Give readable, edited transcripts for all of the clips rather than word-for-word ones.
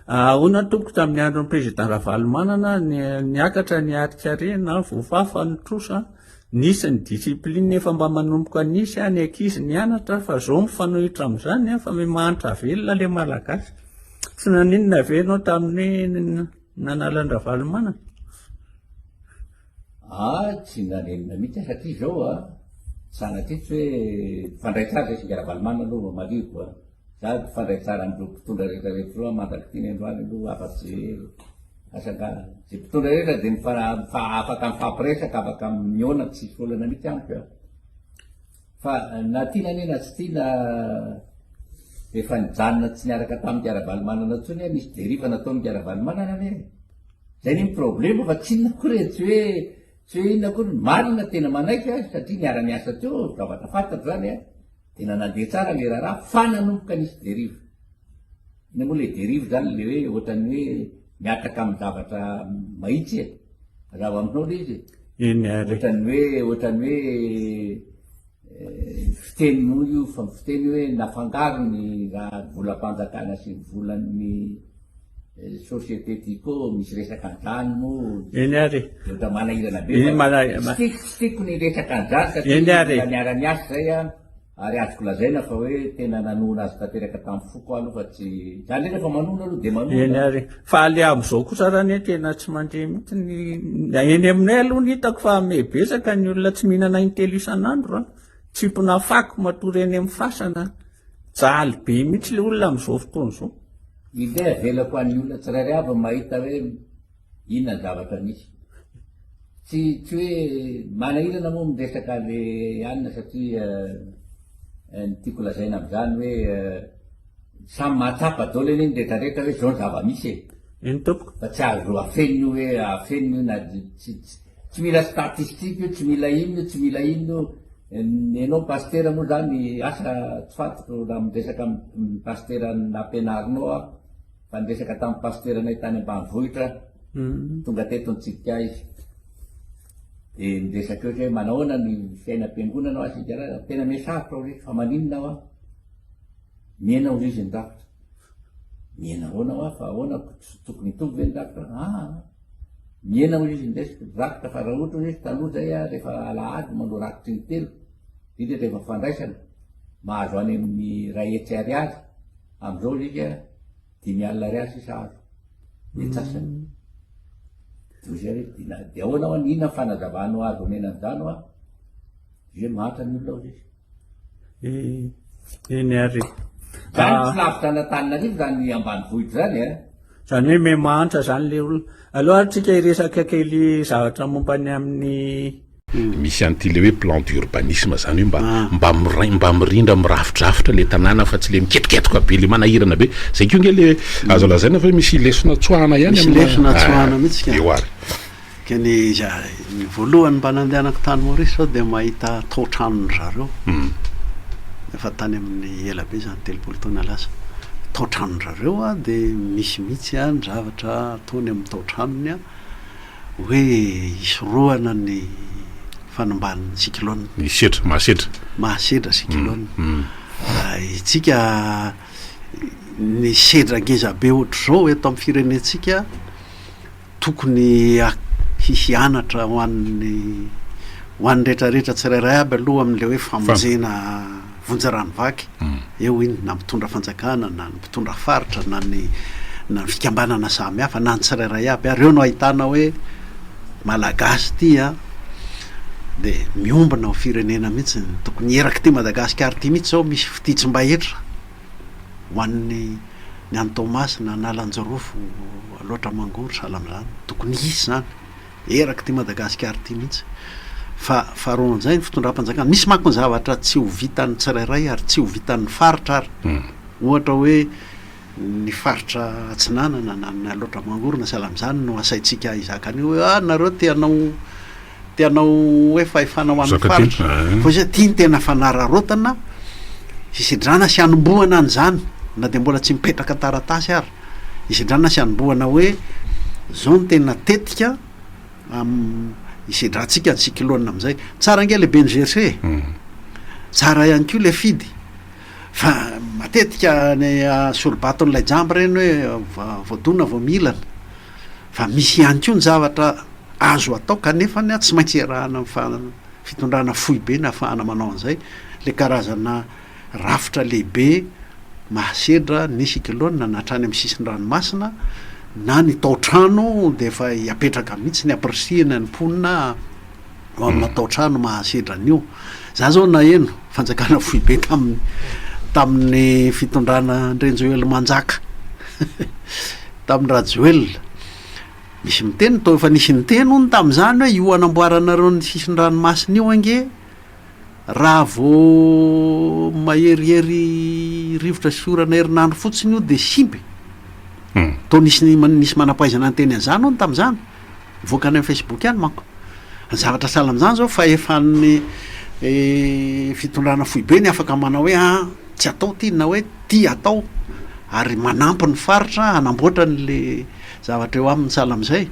Ahoana tompoko tamin'ny andron'ny président Ravalomanana niakatra ny harin-karena, voafafa ny trosa, nisy ny discipline efa mba manomboka nisy ny ankizy nianatra fa zao mifanohitra amin'izany fa miha-mahantra velona le malagasy. Tsy naninona ve ianao tamin'ny nanala an-dRavalomanana? Ah, tsy nanenina mihitsy aho satria izao a, sanatria tsy hoe mifandray tsara zay singa Ravalomanana aloha marihiko a, za mifandray tsara amin'ireo mpitondra rehetra rehetra ireo aho mandrak'ity ny androany aloha afa-tsy asa angaha, zay mpitondra rehetra dia mifa- afaka mifampiresaka, afaka mihaona tsisy olana mihitsy amiko a. Fa na tiana anie na tsy tiana efa nijanona tsy niaraka tamin'i Ravalomanana intsony aho, nisy derive nataon'i Ravalomanana anie e. Zay anie ny problema fa tsy inona akory e, tsy hoe tsy hoe inona akory, marina tena manaiky aho satria niara-niasa teo, zavatra fantatro zany a, tena nandeha tsara le raharaha fa nanomboka nisy derive. Inona moa le derive zany le hoe ohatran'ny hoe mihataka amin'ny zavatra mahitsy e. Mazava aminao le izy e. Eny ary. Ohatran'ny hoe ohatran'ny hoe fiteny moa io fa fiteny hoe nafangaro ny raha volam-panjakana sy ny volan'ny société Tiko misy resaka an'izany moa. Eny ary. Dia ohatra manahirana be. Eny manahirana. Tsy tiako tsy tiako ny resaka an'izany satria Eny ary. niara-niasa zay an. Ary azoko lazaina fa hoe tena nanohana azy tanteraka tamin'ny foko aho aloha fa tsy, za ndray rehefa manohana aloha dia manohana. Eny ary. Fa le amin'izao kosa ary anie tena tsy mandeha mihitsy ny, eny aminay aloha ny hitako fa miha-betsaka ny olona tsy mihinana intelo isan'andro an, tsimpona fako matory eny amin'ny fasana, jaly be mihitsy le olona amin'izao fotoana izao. Ilay avelako an'ny olona tsirairay avy mahita hoe inona ny zavatra misy. Tsy tsy hoe manahirana moa miresaka le anona satria ny tiako lazaina amin'izany hoe samy mahatsapa daholo anie ny rehetra rehetra hoe zao ny zava-misy e. Eny tompoko. Fa tsy azo afenina io hoe afenina io na tsy tsy mila statistique io, tsy mila inona io, tsy mila inona io. Enao pasitera moa zany asa tsy fantatro raha miresaka amin'ny pasitera nampianarinao aho fa niresaka tamin'ny pasiteranay tany ambanivohitra aho. Tonga teto nitsidika ahy izy. Dia niresaka eo izy hoe manahoana ny fiainam-piangonana hoa Sigara, tena miha-sarotra hoy izy, fa maninona hoa? Mihena hoy izy ny rafitra. Mihena ahoana hoa fa ahoana tsy tokony hitovy ve ny rafitra? Ah, mihena hoy izy ny resaka rakitra fa raha ohatra hoy izy taloha zay ah, rehefa alahady manao rakitry ny telo, indrindra rehefa fandraisana, mahazo any amin'ny 100 ariary, amin'izao hoy izy ah, 50 ariary sisa azo. Ny antsasany. Dia hoy izy hoe, dina, dia ahoana hoa, inona ny fanazavanao azo omena an'izany hoa? Dia hoe mahantra ny olona hoy izy. Eny ary. Zany tsy lavitra an'Antananarivo zany ambanivohitra zany e. Zany hoe miha mahantra zany le olona. Aleo ary tsika hiresaka kely zavatra momba ny amin'ny Misy an'ity le hoe plan d'urbanisme zany hoe mba mba miray mba mirindra mirafidrafitra le tanàna fa tsy le miketoketoka be le manahirana be. Zay koa nge le azo lazaina fa hoe misy lesona tsoahana ihany Misy amina lesona tsoahana mihitsy ka. Eo ary. Ka ny za ny voalohany mba nandehanako tany Maurice zao dia mahita tao-tranon-dry zareo. Efa tany amin'ny ela be zany, 30 taona lasa. Tao-tranon-dry zareo a dia misy mihitsy a ny zavatra ataony amin'ny tao-tranony a. hoe hisorohana ny fanimban'ny cyclone. Ny sedra, mahasedra. Mahasedra cyclone. Isika ny sedra ngeza be ohatr'izao eto amin'ny firenentsika tokony hisy anatra ho an'ny ho an'ny rehetrarehetra tsirairay aby aloha amin'ilay hoe famonjena Vonjy rano vaky, eo iny na mpitondra fanjakana na ny mpitondra faritra na ny na ny fikambanana samy hafa na ny tsirairay aby ary eo no ahitana hoe Malagasy ity an, de miombona ho firenena mihitsy, tokony erak'ity Madagasikara ity mihitsy zao misy fitia tsy mba hetra ho an'ny ny any Toamasina, Analanjirofo, Alaotra Mangoro sahala amin'izany, tokony hisy zany. Erak'ity Madagasikara ity mihitsy. Fa faharoa amin'izay ny fitondram-panjakana. Misy manko ny zavatra tsy ho vitan'ny tsirairay ary tsy ho vitan'ny faritra ary. Ohatra hoe ny faritra Atsinanana na ny Alaotra Mangoro na sahala amin'izany no asaintsika hizaka an'io hoe ah nareo te hanao te hanao hoe fahefana ho an'ny faritra. Fa izay ity no tena fanararaotana hisedrana sy hanombohana an'izany na dia mbola tsy mipetraka taratasy ary. Hisedrana sy hanombohana hoe zao no tena tetika am hisedrantsika ny cyclone amizay. Tsara ange le BNGRC e! Tsara ihany koa le fidy fa. Matetika ny solobaton'ilay jamba ireny hoe voadona vao mihinana. Fa misy ihany koa ny zavatra azo atao kanefany tsy maintsy iarahana amin'ny fitondrana foibe ny ahafahana manao an'izay, ilay karazana rafitra lehibe mahasedra ny cyclone na hatrany amin'ny sisin-dranomasina na ny tao-trano dia efa apetraka mihitsy ny ampirisihina ny mponina ho amina tao-trano mahasedra an'io. Za zao naheno fanjakana foibe tamin'ny tamin'ny fitondrana Andrianjoelina Manjaka tamin'ny Rajoelina. Misy miteny toa efa nisy niteny hono tamin'izany hoe io anamboaranareo ny sisin-dranomasina io ange Raha vao maherihery rivotra sy orana herinandro fotsiny io dia simba e. Toa nisy nisy manam-pahaizana niteny an'izany hono tamin'izany. Nivoaka any amin'ny Facebook any manko. Ny zavatra sahala amin'izany izao fahefan'ny fitondrana foibe ny afaka manao hoe an tsy atao ity na hoe ity atao ary manampy ny faritra hanamboatra an'le zavatra eo aminy sahala amin'izay.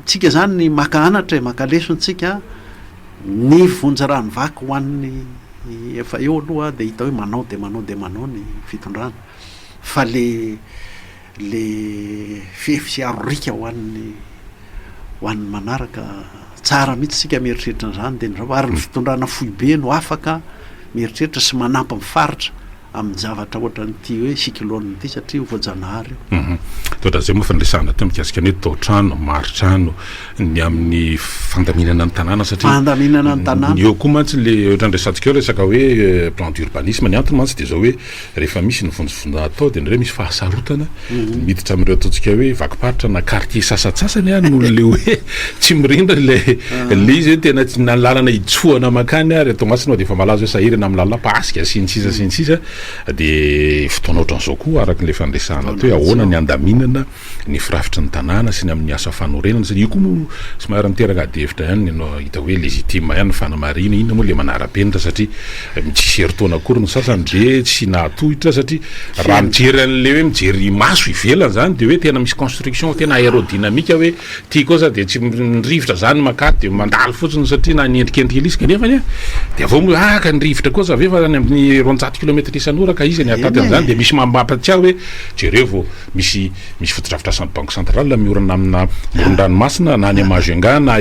Tsika zany maka anatra e, maka lesona tsika, ny vonjy rano vaky ho an'ny efa eo aloha dia hita hoe manao dia manao dia manao ny fitondrana fa le le fefy sy aro riaka ho an'ny ho an'ny manaraka tsara mihitsy tsika mieritreritra an'izany dia ny ary ny fitondrana foibe no afaka mieritreritra sy manampy ny faritra amin'ny zavatra ohatran'ity hoe cyclone ity satria io voajanahary io. Mhm. Toa izay moa fa niresahana teo mikasika ny hoe tao-trano, mari-trano, ny amin'ny fandaminana ny tanàna satria Fandaminana ny tanàna. Eo koa mantsy le ohatran'ny resahantsika eo resaka hoe eh, plan d'urbanisme, ny antony mantsy dia izao hoe rehefa misy ny vonjivonjina atao dia indraindray misy fahasarotana miditra amin'ireo ataontsika hoe vakim-paritra na quartier sasantsasany a noho le hoe tsy mirindra le le izy hoe tena tsy na ny lalana hitsohana mankany ary Toamasina dia efa malaza hoe sahirana amin'ny lalana pasika sy ny sisa sy ny sisa dia fotoana ohatran'izao koa araka le fandresahana teo hoe ahoana ny handaminana ny firafitry ny tanàna sy ny amin'ny asa fanorenana satria io koa moa somary miteraka adihevitra ihany ny hita hoe légitime ihany ny fanamarihina inona moa le manara-penitra satria tsisy herintaona akory ny sasany dia tsy nahatohitra satria raha mijery an'le hoe mijery maso ivelany zany dia hoe tena misy construction tena aérodynamique hoe ty kosa dia tsy ny rivotra zany makaty dia mandalo fotsiny satria na ny endrikendrika ilisy kanefa anie dia avy eo moa ah ka ny rivotra kosa avy eo fa any amin'ny 200 kilomètre isan'ora ka iza ny hataty an'izany dia misy mampatsiahy hoe jereo vao Misy misy fotodrafitrasan'ny banque centrale miorina amina moron-dranomasina na any Majunga na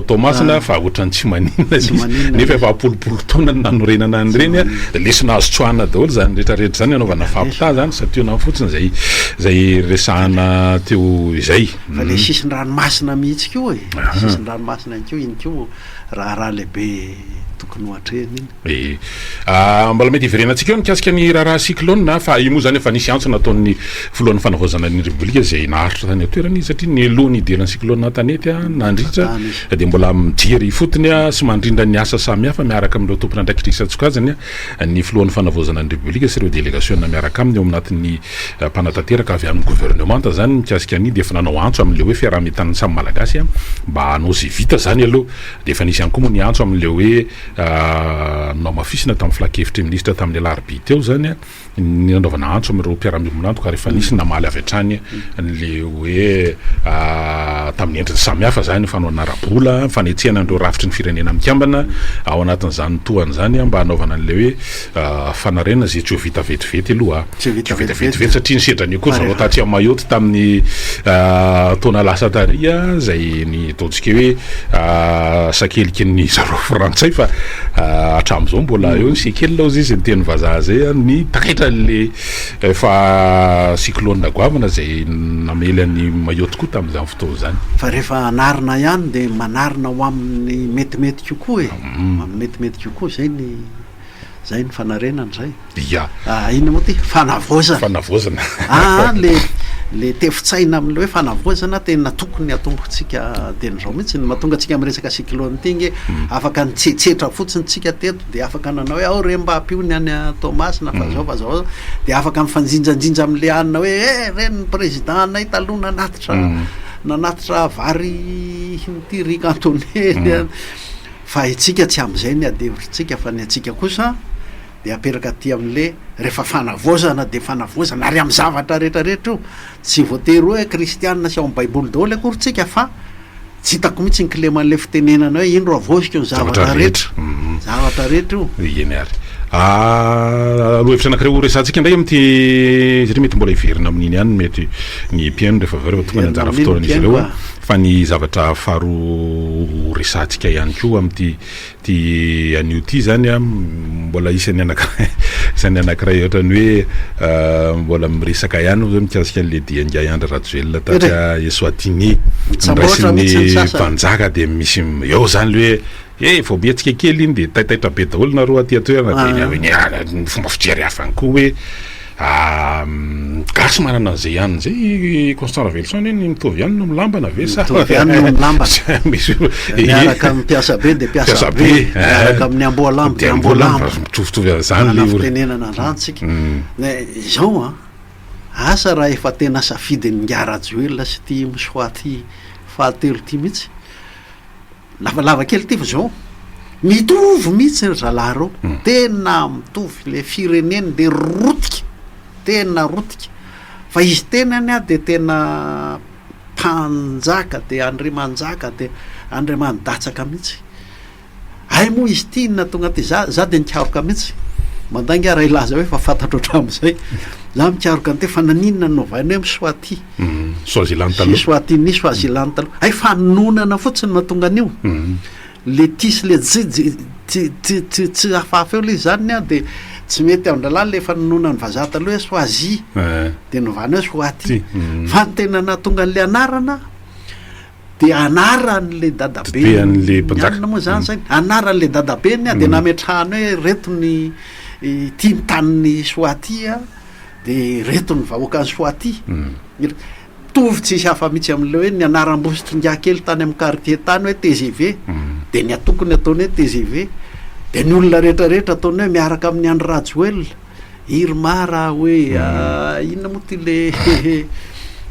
Toamasina fa ohatran'ny tsy maninona izy nefa efa am-polopolo taona ny nanorenana an'ireny. Lesona azo tsoahina daholo izany rehetra rehetra izany anaovana fampitaha izany santionany fotsiny izay izay resahana teo izay. Fa le sisin-dranomasina mihitsy koa e, sisin-dranomasina ihany koa iny koa raharaha lehibe tokony ho atrehina iny. Ee. Mbola mety hiverenantsika eo mikasika ny raharaha cyclone fa io moa izany efa nisy antso nataon'ny filohan'ny fanavaozana ny Repoblika izay naharitra tany an-toerana izy satria nialoha ny hidiran'ny cyclone an-tanety nandritra dia mbola mijery ifotony sy mandrindra ny asa samihafa miaraka amin'ireo tompon'andraikitra isan-tsokajiny ny filohan'ny fanavaozana ny Repoblika sy ireo delegasiona miaraka aminy ao anatin'ny mpanatanteraka avy amin'ny governemanta izany mikasika ny dia efa nanao antso amin'ilay hoe fiaraha-mientan'ny samy Malagasy mba hanao izay vita izany aloha dia efa nisy ihany koa moa ny antso amin'ilay hoe Nohamafisina tamin'ny filankevitry ny minisitra tamin'ny alarobia teo izany ny nanaovana antso amin'ireo mpiara-miombon'antoka ary efa nisy namaly avy hatrany le hoe tamin'ny endriny samihafa izany fanohanana ara-bola, fanetsehana an'ireo rafitry ny firenena mikambana ao anatin'izany tohana izany mba hanaovana an'ilay hoe fanarenana izay tsy ho vita vetivety aloha. Tsy vita vetivety satria nisedra an'io koa zareo tatsy amin'ny Mayotte tamin'ny taona lasa tary izay ny ataontsika hoe sakeliky ny zareo frantsay fa hatramin'izao mbola eo ny séquelles hozy izy ny teny vazaha zay ny taitran'le efa cyclone goavana izay namely an'i Mayotte koa tamin'izany fotoana izany. Fa rehefa anarina ihany dia manarina ho amin'ny metimety kokoa e, amin'ny metimety kokoa izay ny Zay ny fanarenana zay. Ia. Ah, inona moa ty? Fanavaozana. Fanavaozana. Ah, le le tefitsaina amin'ilay hoe fanavaozana tena tokony atombotsika dieny izao mihitsy. Ny mahatonga antsika miresaka cyclone ity nge, hmm. afaka nitsetsetra fotsiny tsika teto dia afaka nanao hoe ao re mba ampio ny any Toamasina fa zao fa zao dia afaka mifanjinjanjinja amin'le anona hoe eh reny ny président anay taloha nanatitra hmm. nanatitra vary ity riz cantonais hmm. Fa itsika tsy amin'izay ny adihevitrintsika fa ny antsika kosa dia apetraka aty amin'le rehefa fanavaozana dia fanavaozana ary amin'ny zavatra rehetra rehetra io, tsy voatery hoe kristianina sy ao amin'ny baiboly daholo akory tsika fa tsy hitako mihitsy ny kileman'le fitenenana hoe indro havaoziko ny zavatra rehetra, zavatra rehetra io. Eny ary. Lohahevitra anankiray ho resahantsika indray amin'ity satria mety mbola hiverina amin'iny ihany mety ny mpihaino rehefa avy eo rehefa tonga ny anjara fotoanan'izy ireo fa ny zavatra faharoa ho resahantsika ihany koa amin'ity ity anio ity izany an mbola isan'ny anankiray isan'ny anankiray ohatran'ny hoe mbola miresaka ihany moa zao mikasika an'ilay dian'ingahy Andry Rajoelina taty Eswatini ndraisin'ny mpanjaka dia misy eo izany le hoe Eh vao mihetsika kely iny dia taitaitra be daholo nareo aty an-toerana dia ny ny fomba fijery hafa ihany koa hoe gasy manana an'izay ihany izay Constant Raveloson anie ny mitovy ihany no milambana ve sa Mitovy ihany no milambana. Misy Miaraka amin'ny mpiasa be dia mpiasa be, miaraka amin'ny amboalambo dia amboalambo. Mitovitovy an'izany le Manana fitenenana an'izany tsika. Izao an, asa raha efa tena safidin'ingahy Rajoelina sy ity Mswati fahatelo ity mihitsy. Lavalava kely ity fa zao mitovy mihitsy ry zalahy reo, tena mitovy, le fireneny de rotika, tena rotika, fa izy tenany ah de tena mpanjaka de andriamanjaka de andriamanidatsaka mihitsy, hay moa izy ity inona tonga aty, za za de nikaroka mihitsy, mandainga aho raha hilaza hoe efa fantatro hatramin'izay, za mikaroka an'ity fa naninona no novaina hoe Mswati. Swaziland taloha. Eswatini, Swaziland taloha. Hay fanononana fotsiny no mahatonga an'io. Le ty sy le tsy tsy tsy tsy tsy hafahafa eo le izy zany an, de tsy mety amin-drahalahy le fanononan'ny vazaha taloha hoe Swazi, de novana hoe Swati. Fa ny tena nahatonga an'le anarana de anaran'le dadaben'ny mpanjaka moa zany zay, anaran'le dadabeny an, de nametrahany hoe reto ny ity ny tanin'i Swati an. De reto ny vahoakan'i Swati. Mitovy tsisy hafa mihitsy amin'ilay hoe ny anaram-bositringahy kely tany amin'ny quartier tany hoe tgv, de ny antokony ataony hoe tgv, de ny olona rehetra rehetra ataony hoe miaraka amin'i Andry Rajoelina, Irmar hoe inona moa ty le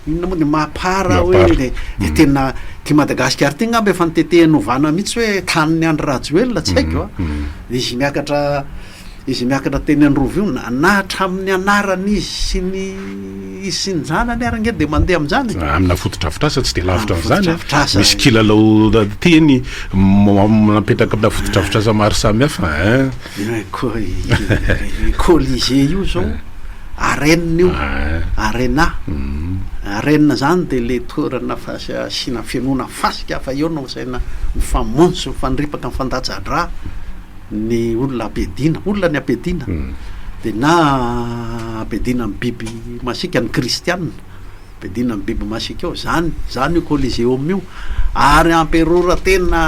inona moa ny Mapar hoe de de tena ty Madagasikara ty angamba efa notetehiny ovana mihitsy hoe tanin'i Andry Rajoelina tsy haiko a, izy miakatra Izy miakatra teny Androva io na na hatramin'ny anarany izy sy ny izy sy ny zanany ary ange dia mandeha amin'izany e. Amina fotodrafitrasa tsy dia lavitra Amin'ny an'izany an. fotodrafitrasa. Misy kilalao teny napetraka amina fotodrafitrasa maro samihafa ein. Io Colisée io zao arène io, arena, arène zany dia le toerana fasiana fenoana fasika fa eo no asaina mifamono sy mifandripaka mifandatsa-drà. ny olona ampiadiana, olona ny ampiadiana dia na ampiadiana amin'ny biby masiaka ny kristiana, ampiadiana amin'ny biby masiaka eo, zany zany io coliseum io, ary amperora tena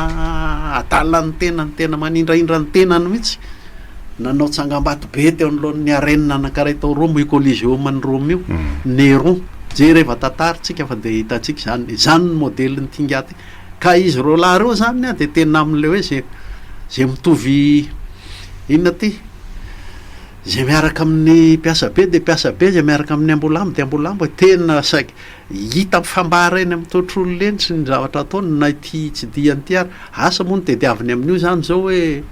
adalan'ny tenany, tena manindrahindra ny tenany mihitsy, nanao tsangambato be teo anoloan'ny arène anankiray tao Roma io coliseum any Roma io, Néron, jereva tantara tsika fa dia hitantsika izany, izany ny modelin'ity ingahy ity. Ka izy roalahy ireo zany an de tena amin'ilay hoe ze ze mitovy inona ty? Ze miaraka amin'ny mpiasa be de mpiasa be, ze miaraka amin'ny ambolambo de ambolambo e, tena saika hita mifambara eny amin'ny toetr'olona eny sy ny zavatra ataony na ity tsidihany ity ary, asa moa ny tediaviny amin'io zany zao hoe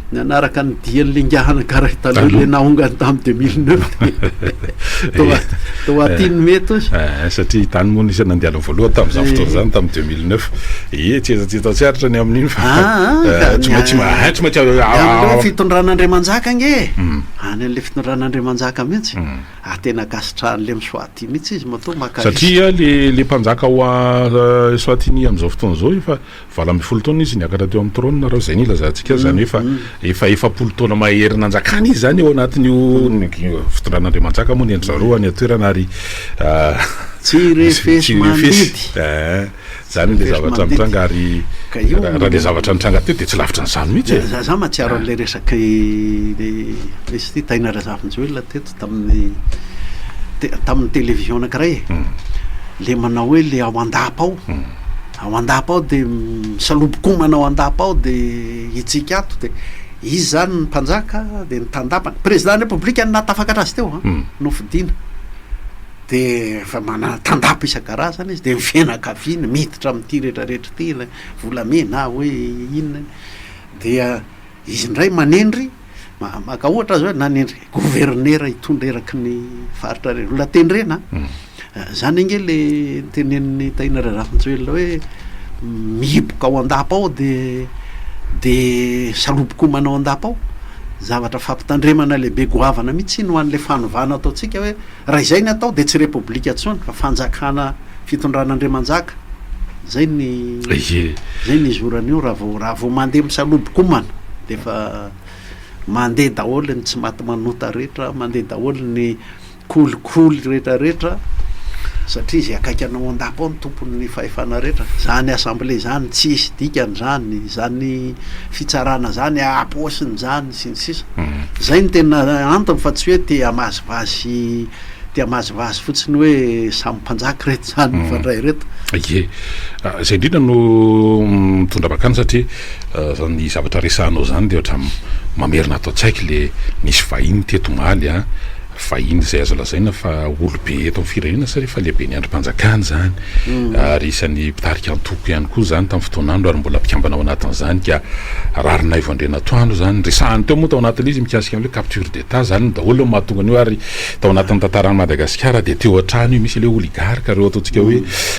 Nanaraka ny dian'ny lingahana karaha taloha le naongany tamin'ny 2009 toa toa aty ny mety ozy. Eh, satria tany moa nisy nandiana voalohany tamin'izany fotoana izany tamin'ny 2009. Ie, tsy tsy tsy aritra ny amin'iny fa ah, ah, eh, tsy maintsy eh, tsy maintsy ah, fitondran'Andriamanjaka ange. Hmm. Any an'le fitondran'Andriamanjaka mihitsy. Hmm. Ah, tena ankasitrahan'le Mswati mihitsy izy matoa maka Satria le le mpanjaka ao Eswatini amin'izao fotoana izao efa 18 taona izy niakatra teo amin'ny trône raha izay no ilazantsika azy, izany hoe efa efa 40 taona mahery nanjakana izy izany eo anatin'io fitondran'Andriamanjaka moa ny an-dry zareo any an-toerana ary Tsy refesi-mandidy. Izany ilay zavatra mitranga ary raha ilay zavatra nitranga teo dia tsy lavitra an'izany mihitsy e. Za mahatsiaro an'ilay resak'i izy ity Tahina Razafinjoelina teto tamin'ny tamin'ny télévision anankiray e. Le manao hoe le ao an-dapa ao. Ao an-dapa ao dia misalobo-komana ao an-dapa ao dia hitsika ato dia izy zany ny mpanjaka dia ny tandapany, président ny république no nahatafakatra azy teo an, nofidina, dia efa manana tandapa isan-karazany izy dia ny fianakaviany miditra amin'ity retraretra ity ilay volamena hoe inona dia Izy indray manendry, maka ohatra aza hoe nanendry governera hitondra eraky ny faritra ireny, olona tendrena an, zany ange le notenenin'i Tahina Razafinjoelina hoe mihiboka ao an-dapa ao de de salobokomana ao an-dapa ao, Zavatra fampitandremana lehibe goavana mihitsy iny ho an'ilay fanovana ataontsika hoe raha izay ny atao dia tsy repoblika intsony fa fanjakana fitondran'Andriamanjaka. Izay ny izay ny izoran'io raha vao raha vao mandeha misalobo-komana dia efa mandeha daholo ny tsy maty manota rehetra, mandeha daholo ny kolikoly rehetra rehetra satria izay akaiky anao an-dapa ao no tompon'ny fahefana rehetra, izany assemblée izany tsy hisy dikany izany, izany fitsarana izany apaosiny izany sy ny sisa, izay no tena antony fa tsy hoe te hamazivazy te hamazivazy fotsiny hoe samy mpanjaka ireto izany mifandray ireto. Ie, izay indrindra no mitondra mankany satria Zany zavatra resahanao zany de ohatran'ny mamerina ato an-tsaiko le nisy vahiny teto omaly an, vahiny izay azo lazaina fa olobe eto amin'ny firenena satria efa lehiben'ny andrim-panjakana izany ary isan'ny mpitarika antoko ihany koa izany tamin'ny fotoan'andro ary mbola mpikambana ao anatin'izany ka Raharinaivo Andrianatoandro izany resahany teo moa tao anatin'ilay izy mikasika an'ilay hoe capture d'Etat zany daholo no mahatonga an'io ary tao anatin'ny tantaran'i Madagasikara dia teo hatrany io misy ilay hoe oligarque ireo ataontsika hoe.